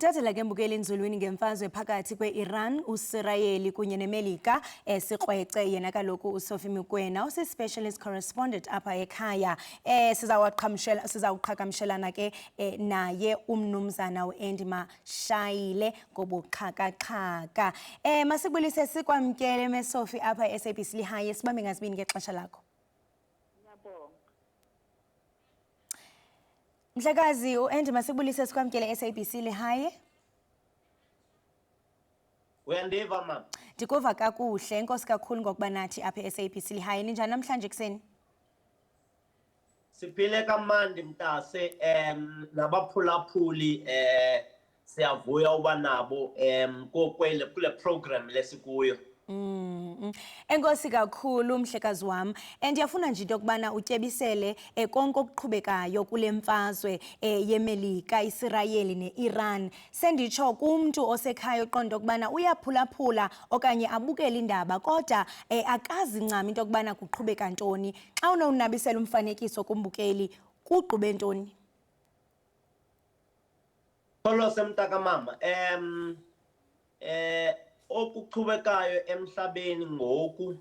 Sikuthathela ke mbukeli enzulwini ngemfazwe phakathi kwe-Iran, uSirayeli kunye neMelika. Sikrwece yena kaloku uSophie Mokoena, osi-specialist correspondent apha ekhaya. Sizawaqhamshela sizawuqhagamshelana ke naye umnumzana uAndy Mashaile ngobuxhakaxhaka. Masikubulise sikwamkele meSophie apha e-SABC Lehae, sibambe ngazibini ngexesha lakho. Ngiyabonga. Mhlekazi uAndy, masikubulise sikwamkele SABC Lehae. Uyandiva, mama? Ndikuva kakuhle, enkosi kakhulu ngokuba nathi apha e-SABC Lehae. Ninjani namhlanje ekuseni? Siphile kamandi, mntase, nabaphulaphuli, siyavuya uba nabo kwele kule program lesikuyo. Enkosi kakhulu, mhlekazi wam. Ndiyafuna nje into yokubana utyebisele konke okuqhubekayo kule mfazwe yeMelika, iSirayeli neIran. Senditsho kumntu osekhaya oqonda ukubana uyaphulaphula okanye abukele indaba kodwa akazi ncam into yokubana kuqhubeka ntoni. Xa unowunabisela umfanekiso kumbukeli, kugqube ntoni? Kholose, mntaka mama, okuqhubekayo emhlabeni ngoku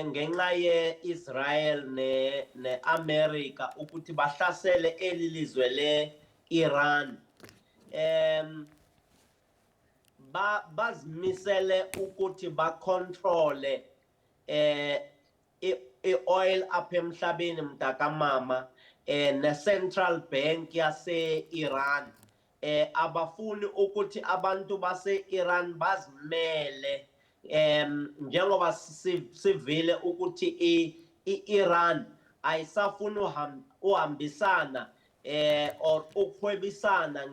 ngenxa ye-Israel ne neAmerica ukuthi bahlasele eli lizwe le-Iran, ba bazimisele ukuthi bacontrole i-oil apha emhlabeni, mntakamama, ne-central bank yase-Iran. Abafuni ukuthi abantu base-Iran bazimele, njengoba sivile ukuthi i-Iran ayisafuni uhambisana or ukuhwebisana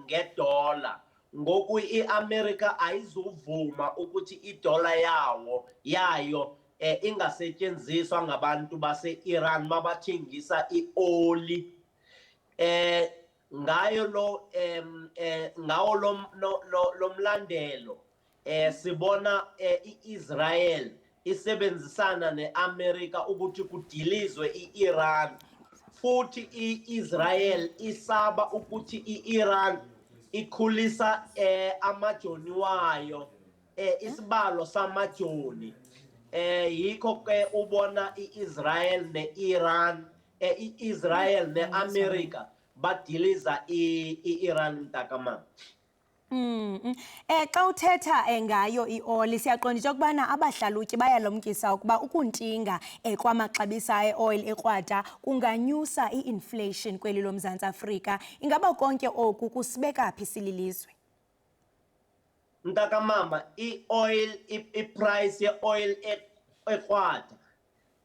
ngedola. Ngoku iAmerica ayizuvuma ukuthi idola yayo ingasetshenziswa ngabantu base-Iran mabathengisa ioli. Ngayo lo ngawo lo mlandelo, sibona iIsrael isebenzisana neAmerica ukuthi kudilizwe iIran. Futhi iIsrael isaba ukuthi iIran ikhulisa amajoni wayo, isibalo samajoni. Yikho ke ubona iIsrael neIran, iIsrael neAmerica badiliza iIran, mntakamama. Xa uthetha ngayo ioli, siyaqonda into yokubana abahlalutyi bayalumkisa ukuba ukuntinga kwamaxabiso eoil ekrwada kunganyusa i-inflation kweli loMzantsi Afrika. Ingaba konke oku kusibeka phi sililizwe? Mntakamama, i-oil, i-price ye-oil ekrwada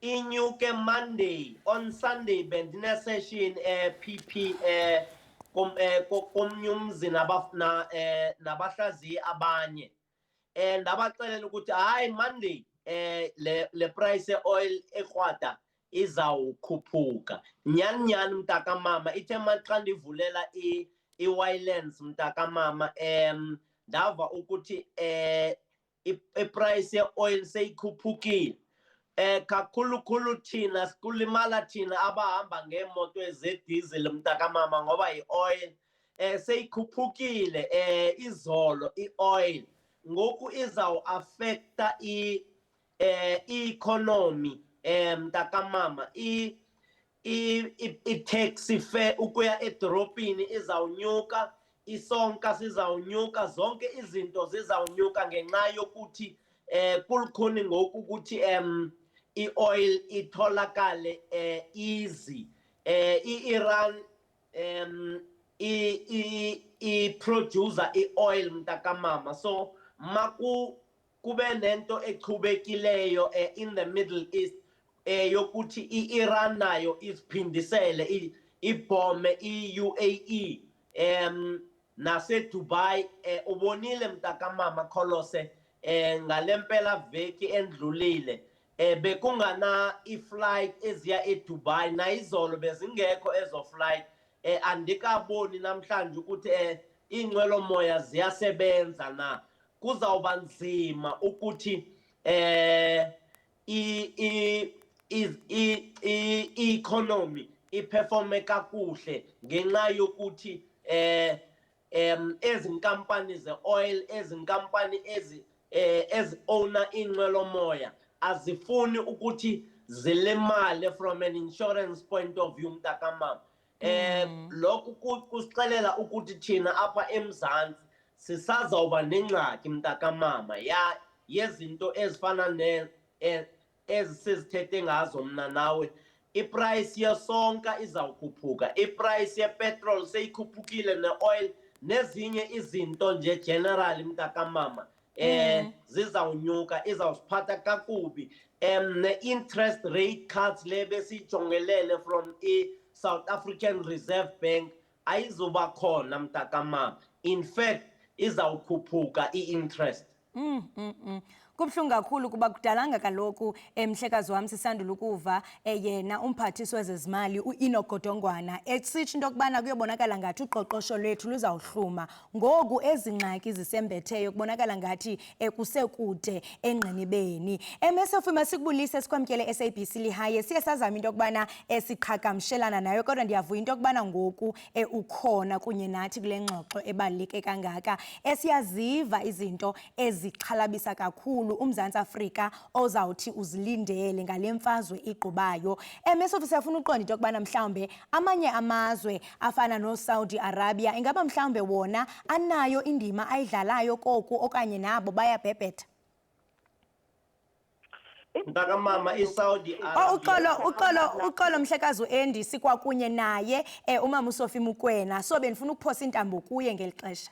inyuke Monday. On Sunday bendine session PP komnye umzi nabahlaziyi abanye. Ndabaxelela ukuthi hayi, Monday le price ye-oil ekrwada izawukhuphuka. Nyani nyani, mntakamama, ithe xa ndivulela i-wireless, mntakamama, ndava ukuthi iprice ye-oil seyikhuphukile. Kakhulu khulu thina sikulimala thina abahamba ngeemoto ezediesel, mntakamama, ngoba i-oil seyikhuphukile izolo i-oil. Ngoku izawu-affecta i-economy, mntakamama. I-taxi fare ukuya edorobhini izawunyuka, isonka sizawunyuka, zonke izinto zizawunyuka ngenxa yokuthi kulukhuni ngoku ukuthi i-oil itholakale easy. I-Iran i-producer i-oil, mntakamama, so maku kube nento echubekileyo in the Middle East yokuthi i-Iran nayo iziphindisele, ibhome i-UAE nase Dubai. Ubonile, mntakamama Kholose, ngalempela veki endlulile bekungana iflight eziya eDubai, nayizolo bezingekho ezo flight. Andikaboni namhlanje ukuthi inqwelomoya ziyasebenza na. Kuzawuba nzima ukuthi i i i i economy iperforme kakuhle ngenxa yokuthi Ezi nkampani ze-oil, ezi nkampani ezi ezi-owna iinqwelomoya azifuni ukuthi zilimale from an insurance point of view, mntakamama. Lokhu kusixelela ukuthi thina apha eMzantsi sisazawuba nengxaki, mntakamama, ya yezinto ezifana ne ezi sizithethe ngazo mna nawe. I-price yesonka izawukhuphuka, i-price ye-petrol seyikhuphukile, ne-oil nezinye izinto nje general, mntakamama, zizawunyuka, izawusiphatha kakubi. Ne-interest rate cuts le besiyijongelele from i-South African Reserve Bank ayizuba khona, mntakamama. In fact, izawukhuphuka i-interest. Kubuhlungu kakhulu kuba kudalanga kaloku, mhlekazi wam, sisandula ukuva yena umphathiswa wezezimali uEnoch Godongwana esitsho into yokubana kuyobonakala ngathi uqoqosho lwethu luzawuhluma. Ngoku ezi ngxaki zisembetheyo kubonakala ngathi kusekude engqinibeni. Sophie, masikubulise, sikwamkele SABC Lehae. Siye sazama into yokubana siqhagamshelana nayo, kodwa ndiyavuya into yokubana ngoku ukhona kunye nathi kule ngxoxo ebaluleke kangaka. Siyaziva izinto ezixhalabisa kakhulu uMzantsi Afrika ozawuthi uzilindele ngale mfazwe igqubayo. Sophie, siyafuna uqonda into yokubana mhlawumbe amanye amazwe afana noSaudi Arabia ingaba mhlawumbe wona anayo indima ayidlalayo koku okanye nabo bayabhebhetha? Mntakamama, iSaudi Oh, uxolo, uxolo, uxolo, mhlekazi uAndy, sikwakunye naye umama uSophie Mokoena. So bendifuna ukuphosa intambo kuye ngeli xesha.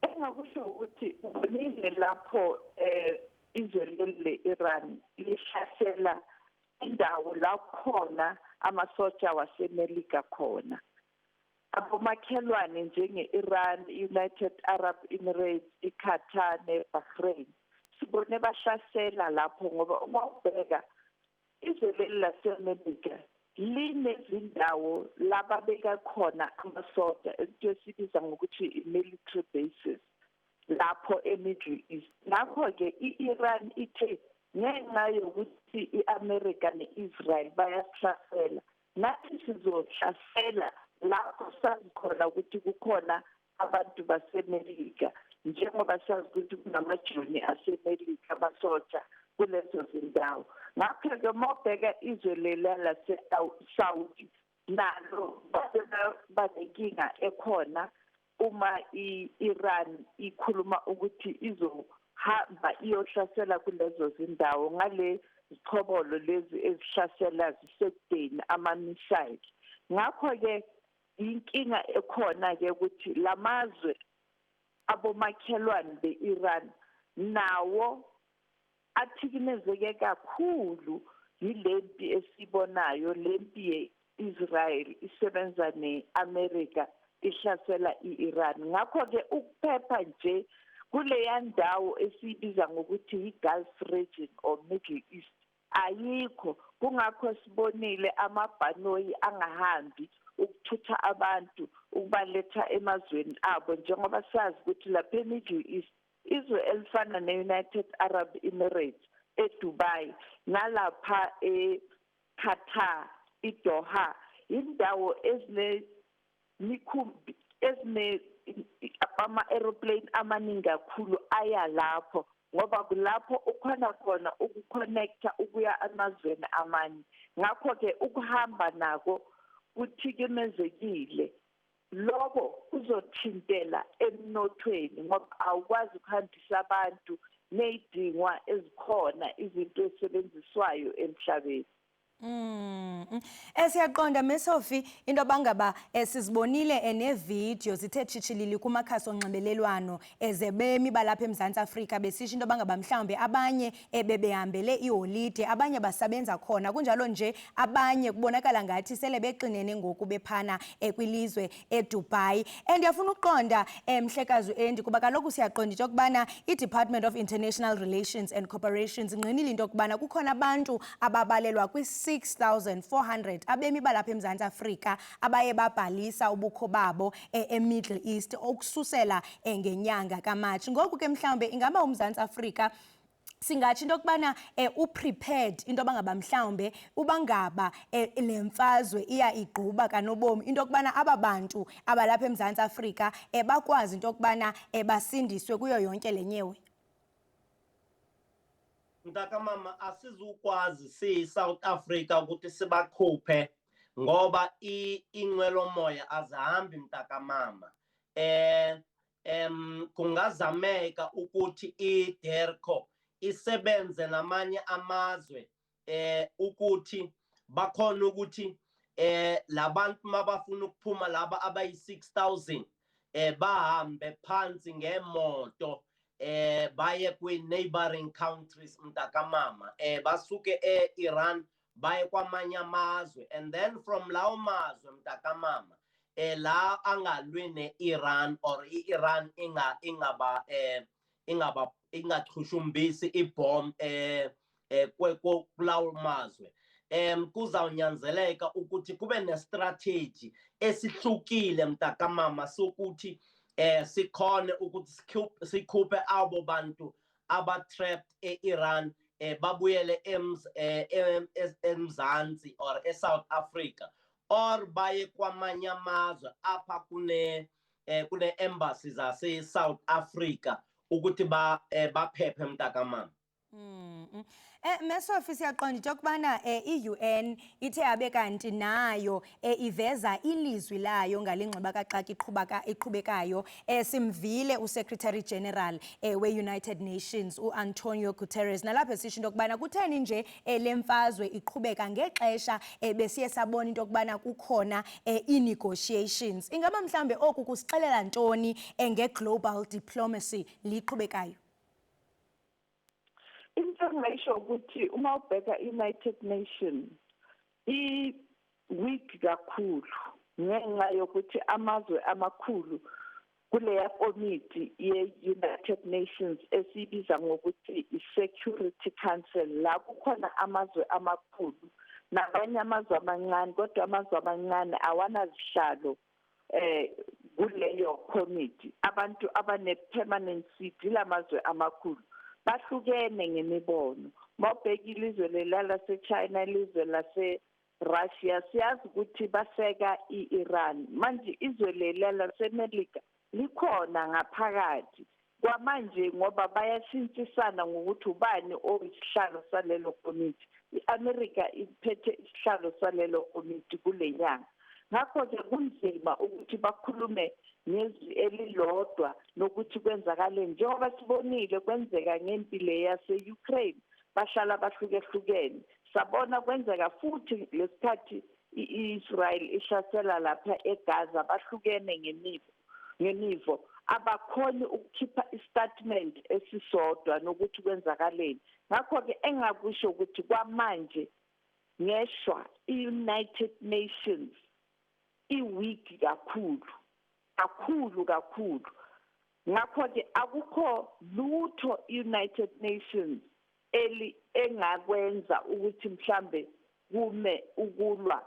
Engakusho ukuthi ubonile lapho izwe leli le-Iran lihlasela indawo la khona amasotsha waseMelika khona. Abomakhelwane njenge-Iran, United Arab Emirates, iQatar neBahrain, sibone bahlasela lapho, ngoba uma ubheka izwe leli laseMelika linezindawo lababeka khona amasotsha, into esibiza ngokuthi i-military bases lapho e-Middle East. Ngakho-ke i-Iran ithe ngenxa yokuthi i-America ne-Israel bayasihlasela, nathi sizohlasela lapho sazi khona ukuthi kukhona abantu baseMelika, njengoba sazi ukuthi kunamajoni aseMelika, amasotsha kulezo zindawo. Ngakho-ke uma ubheka izwe lela lase-Saudi nalo banenkinga ekhona uma i-Iran ikhuluma ukuthi izohamba iyohlasela kulezo zindawo ngale zichobolo lezi ezihlasela zisekudeni, ama-missile. Ngakho-ke inkinga ekhona-ke ukuthi lamazwe abomakhelwane be-Iran nawo athikamezeke kakhulu yilempi esibonayo, lempi ye-Israel isebenza ne-America ihlasela i-Iran. Ngakho-ke ukuphepha nje kuleya ndawo esiyibiza ngokuthi i-Gulf region or Middle East ayikho. Kungakho sibonile amabhanoyi angahambi ukuthutha abantu ukubaletha emazweni abo, njengoba sazi ukuthi lapha e-Middle East, izwe elifana ne-United Arab Emirates eDubai nalapha eQatar iDoha, indawo ezine mikhumbi, ezine ama-aeroplane amaningi kakhulu aya lapho, ngoba kulapho ukhona khona uku-connecta ukuya emazweni amanye. Ngakho-ke ukuhamba nako kuthikimezekile. Lokho kuzothintela emnothweni, ngoba awukwazi ukuhambisa abantu ney'dingwa ezikhona, izinto ezisebenziswayo emhlabeni. Siyaqonda, Mesofi, into bangaba sizibonile nevideo zithe tshitshilili kumakhasi onxibelelwano ezebemi balapha eMzantsi Afrika besisho into bangaba mhlawumbe abanye bebehambele iholide, abanye basebenza khona, kunjalo nje abanye kubonakala ngathi sele bexinene ngoku bephana kwilizwe eDubai. Ndiyafuna ukuqonda, mhlekazi Andy, kuba kaloku siyaqonda into yokubana i-Department of International Relations and Corporations ingqinile into yokubana kukhona abantu ababalelwa kwi-6400 abemi balapha eMzantsi Afrika abaye babhalisa ubukho babo eMiddle East ukususela ngenyanga kaMatshi. Ngoku ke mhlawumbe ingaba uMzantsi Afrika Singatsho into yokubana u-prepared into yoba ngaba mhlawumbe uba ngaba le mfazwe iya igquba kanobomi, into yokubana aba bantu abalapha eMzantsi Afrika bakwazi into yokubana basindiswe kuyo yonke le nyewe? Mntakamama, asizukwazi siyi-South Africa ukuthi sibakhuphe ngoba inqwelomoya azihambi, mntakamama. Kungazameka ukuthi iDIRCO isebenze namanye amazwe ukuthi bakhona ukuthi labantu mabafuna ukuphuma, laba abayi-6000, bahambe phansi ngemoto baye kwi-neighboring countries, mntakamama, basuke e-Iran baye kwamanye amazwe, and then from lawo mazwe, mntakamama, la angalwi ne-Iran or i-Iran ingaba ingachushumbisi ibomb kulawo mazwe, kuzawunyanzeleka ukuthi kube ne-strategy esihlukile, mntakamama, sokuthi sikhone ukuthi sikhuphe abo bantu aba-trapped e-Iran, babuyele eMzansi or eSouth Africa or baye kwamanye amazwe apha kune embassy zase South Africa ukuthi ba baphephe, mntakamama. Mesofi, siyaqonda into yokubana i-UN ithe abe kanti nayo iveza ilizwi layo ngale ngxubakaxaka iqhubaka iqhubekayo. Simvile uSecretary General we-United Nations uAntonio Guterres nalapho esisho into yokubana kutheni nje le mfazwe iqhubeka ngexesha besiye sabona into yokubana kukhona ii-negotiations. Ingaba mhlambe oku kusixelela ntoni nge-global diplomacy liqhubekayo? Into engayisho ukuthi uma ubheka i-United Nation i-weak kakhulu ngenxa yokuthi amazwe amakhulu kuleya komiti ye-United Nations esiyibiza ngokuthi i-Security Council, la kukhona amazwe amakhulu nabanye amazwe amancane, kodwa amazwe amancane awanazihlalo kuleyo committee. Abantu abane permanent seat lamazwe amakhulu bahlukene ngemibono. Mawubheka ilizwe lela lase-China, ilizwe lase Russia, siyazi ukuthi baseka i-Iran. Manje izwe lela laseMelika likhona ngaphakathi kwamanje ngoba bayashintshisana ngokuthi ubani oyisihlalo salelo komiti. I-America iphethe isihlalo salelo komiti kule nyanga, ngakho-ke kunzima ukuthi bakhulume ngezwi elilodwa nokuthi kwenzakaleni, njengoba sibonile kwenzeka ngempi le yase-Ukraine, bahlala bahlukehlukene. Sabona kwenzeka futhi lesikhathi i-Israel ihlasela lapha eGaza, bahlukene ngemivo, abakhoni ukukhipha istatement esisodwa nokuthi kwenzakaleni. Ngakho-ke engakusho ukuthi kwamanje ngeshwa i-United Nations i-weak kakhulu kakhulu kakhulu, ngakho-ke akukho lutho i-United Nations eli engakwenza ukuthi mhlambe kume ukulwa,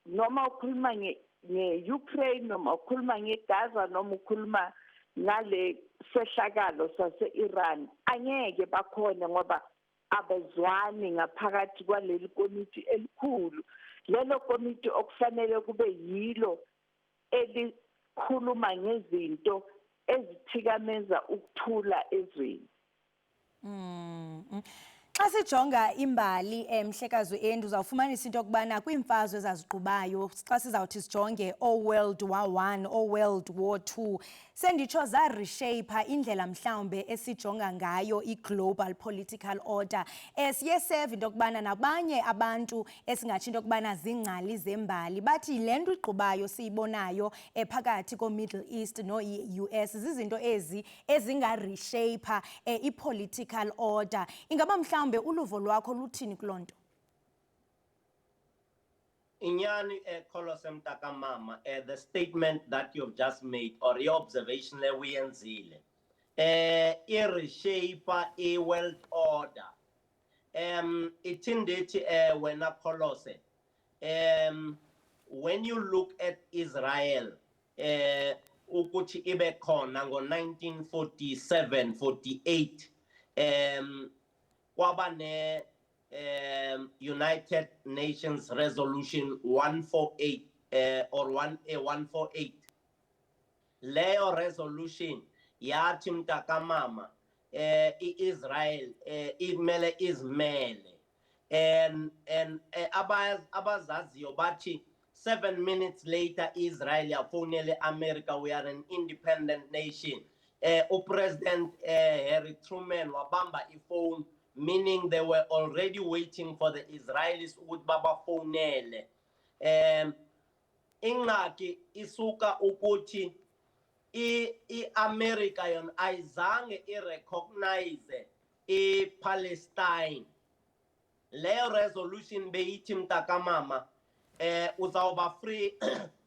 noma ukhuluma nge-Ukraine, noma ukhuluma ngeGaza, noma ukhuluma ngale sehlakalo sase-Iran. Angeke bakhone ngoba abezwani ngaphakathi kwaleli komiti elikhulu, lelo komiti okufanele kube yilo elikhuluma ngezinto ezithikameza ukuthula ezweni. Xa sijonga imbali, emhlekazi endu, uzawufumanisa into yokubana kwiimfazwe ezaziqubayo, xa sizawuthi sijonge o-World War One, o-World War Two, senditsho zareshape indlela mhlawumbe esijonga ngayo i-global political order. Siye seva into yokubana nabanye abantu esingatsho into yokubana zingcali zembali bathi le nto igqubayo siyibonayo phakathi ko-Middle East no-US zizinto ezi ezingareshape i-political order. Ingaba mhlawumbe uluvo lwakho luthini kuloo nto? Inyani, Kholose mntakamama, the statement that you've just made or your observation le uyenzile i-reshape i-world order. Ithi ndithi wena Kholose, when you look at Israel ukuthi ibe khona ngo-1947 48. Kwaba ne United Nations Resolution 148 or 1 148. Leyo resolution yathi, mntakamama, iIsrael imele izimele, and abazaziyo bathi 7 minutes later Israel yafonela eAmerica, "We are an independent nation." Upresident Harry Truman wabamba ifone, meaning they were already waiting for the Israelis ukuthi babafonele. Ingxaki isuka ukuthi iAmerica yona ayizange irecognize iPalestine. Leyo resolution beyithi, mntakamama, uzawuba free,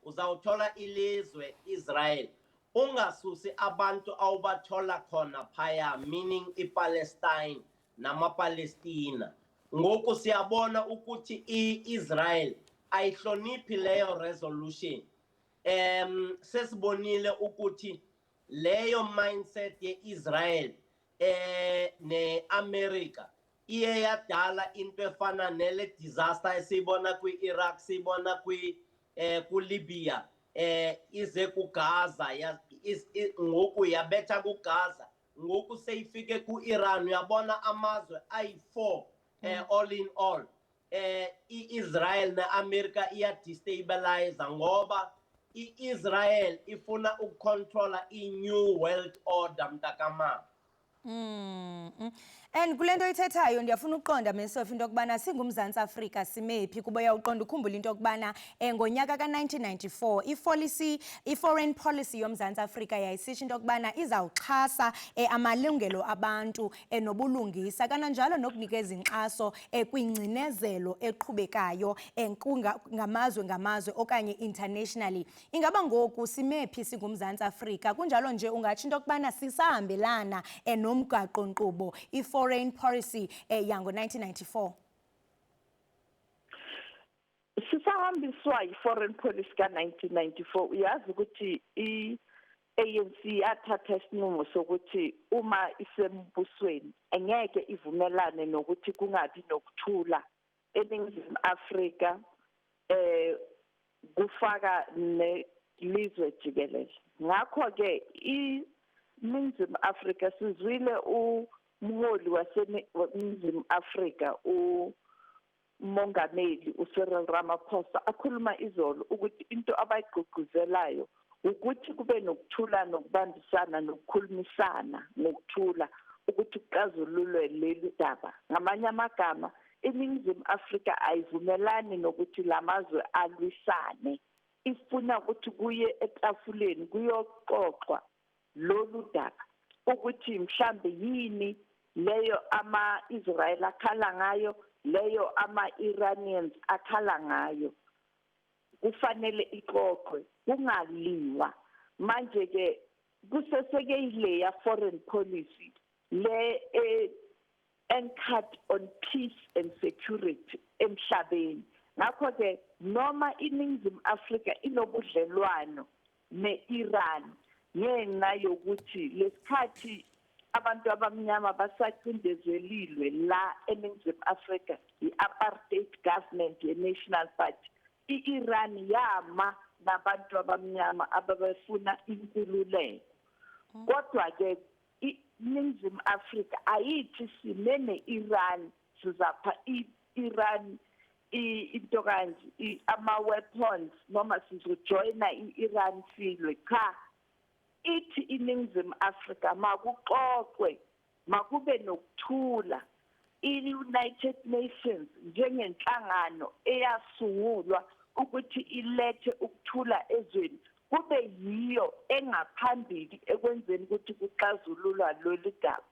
uzawuthola ilizwe Israel, ungasusi abantu awubathola khona phaya, meaning iPalestine namaPalestina. Ngoku siyabona ukuthi iIsrael ayihloniphi leyo resolution. Sesibonile ukuthi leyo mindset yeIsrael neAmerica iye yadala into efana nele disaster esiyibona kwi-Iraq, siyibona kwi kuLibya, ize kuGaza, ngoku yabetha kuGaza, ngoku seyifike ku-Iran. Uyabona amazwe ayi-4, all in all, i-Israel neAmerica iya-destabilize ngoba i-Israel ifuna ukucontrola i-new world order, mntakamama. And kule nto ithethayo ndiyafuna ukuqonda, Mesof, into yokubana singuMzantsi Afrika simephi, kuba uyawuqonda ukhumbula into yokubana ngonyaka ka-1994 ipolicy, i-foreign policy yoMzantsi Afrika yayisitsho into yokubana izawuxhasa amalungelo abantu nobulungisa, kananjalo nokunikeza inkxaso kwingcinezelo eqhubekayo ngamazwe ngamazwe okanye internationally. Ingaba ngoku simephi singuMzantsi Afrika? Kunjalo nje ungatsho into yokubana sisahambelana nomgaqo-nkqubo, i-foreign policy yango-1994? Sisahambiswa yi-foreign policy ka-1994. Uyazi ukuthi i-ANC yathatha isinqumo sokuthi uma isembusweni angeke ivumelane nokuthi kungabi nokuthula eNingizimu Afrika, kufaka nelizwe jikelele. Ngakho ke iNingizimu Afrika, sizwile umholi waseNingizimu Afrika, umongameli uCyril Ramaphosa, akhuluma izolo ukuthi into abayigqugquzelayo ukuthi kube nokuthula nokubambisana nokukhulumisana ngokuthula ukuthi kuxazululwe leli daba. Ngamanye amagama, iNingizimu Afrika ayivumelani nokuthi lamazwe alwisane, ifuna ukuthi kuye etafuleni kuyoxoxwa lolu daba, ukuthi mhlambe yini leyo ama-Israel akhala ngayo, leyo ama-Iranians akhala ngayo, kufanele ixoxwe, kungaliwa. Manje ke kuseseke ileya foreign policy le anchored on peace and security emhlabeni. Ngakho ke noma iNingizimu Afrika inobudlelwano neIran ngenxa yokuthi lesikhathi abantu abamnyama basacindezelilwe la eNingizimu Afrika i-apartheid government ye-National Party, i-Iran yama nabantu abamnyama ababefuna inkululeko. Kodwa ke iNingizimu Afrika ayithi sime ne-Iran, sizapha i-Iran into kanje, ama-weapons, noma sizojoyina i-Iran silwe. Cha, ithi iNingizimu Afrika makuxoxwe, makube nokuthula. I-United Nations njengenhlangano eyasungulwa ukuthi ilethe ukuthula ezweni kube yiyo engaphambili ekwenzeni ukuthi kuxazululwa lolu daba.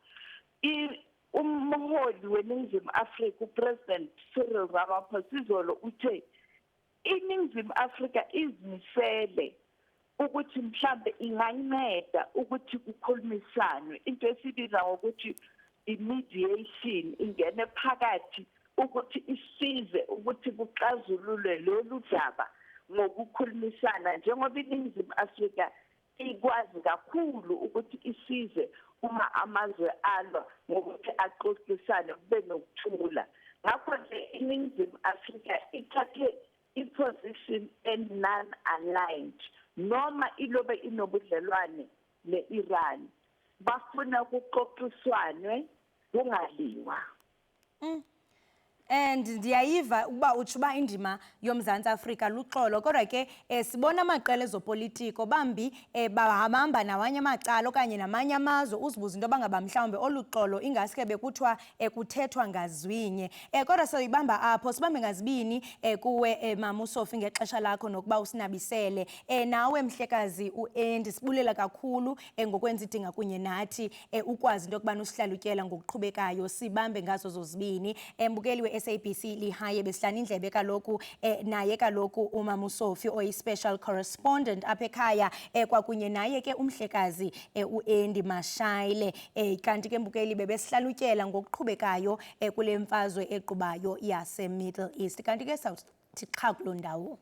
Umholi weNingizimu Afrika, uPresident Cyril Ramaphosa, izolo uthe iNingizimu Afrika izimisele ukuthi mhlambe inganceda ukuthi kukhulumisanwe, into esibiza ngokuthi i-mediation, ingene phakathi ukuthi isize ukuthi kuxazululwe lolu daba ngokukhulumisana, njengoba iNingizimu Afrika Ikwazi kakhulu ukuthi isize uma amazwe alwa ngokuthi axoxisane kube nokuthula. Ngakho nje iNingizimu Afrika ithathe i-position e-non-aligned noma ilobe inobudlelwane ne-Iran. Bafuna kuxoxiswanwe, kungaliwa. And ndiyayiva ukuba utsho uba indima yoMzantsi Afrika luxolo, kodwa ke sibona amaqela ezopolitiko bambi bahamba nawanye amacala okanye namanye amazwe, uzibuza into yoba ngaba mhlawumbe olu xolo ingaske bekuthiwa kuthethwa ngazwinye. Kodwa soyibamba apho, sibambe ngazibini kuwe mama uSophie ngexesha lakho nokuba usinabisele. Nawe mhlekazi uAndy, sibulela kakhulu ngokwenza idinga kunye nathi, ukwazi into yokubana usihlalutyela ngokuqhubekayo. Sibambe ngazo zozibini. Mbukeli we-SABC Lehae, besihlana indlebe kaloku naye kaloku umama uSophie oyi-special correspondent apha ekhaya, kwakunye naye ke umhlekazi uAndy Mashaile. Kanti ke mbukeli, bebesihlalutyela ngokuqhubekayo kule mfazwe equbayo yase-Middle East. Kanti ke sawuthi xha kuloo ndawo.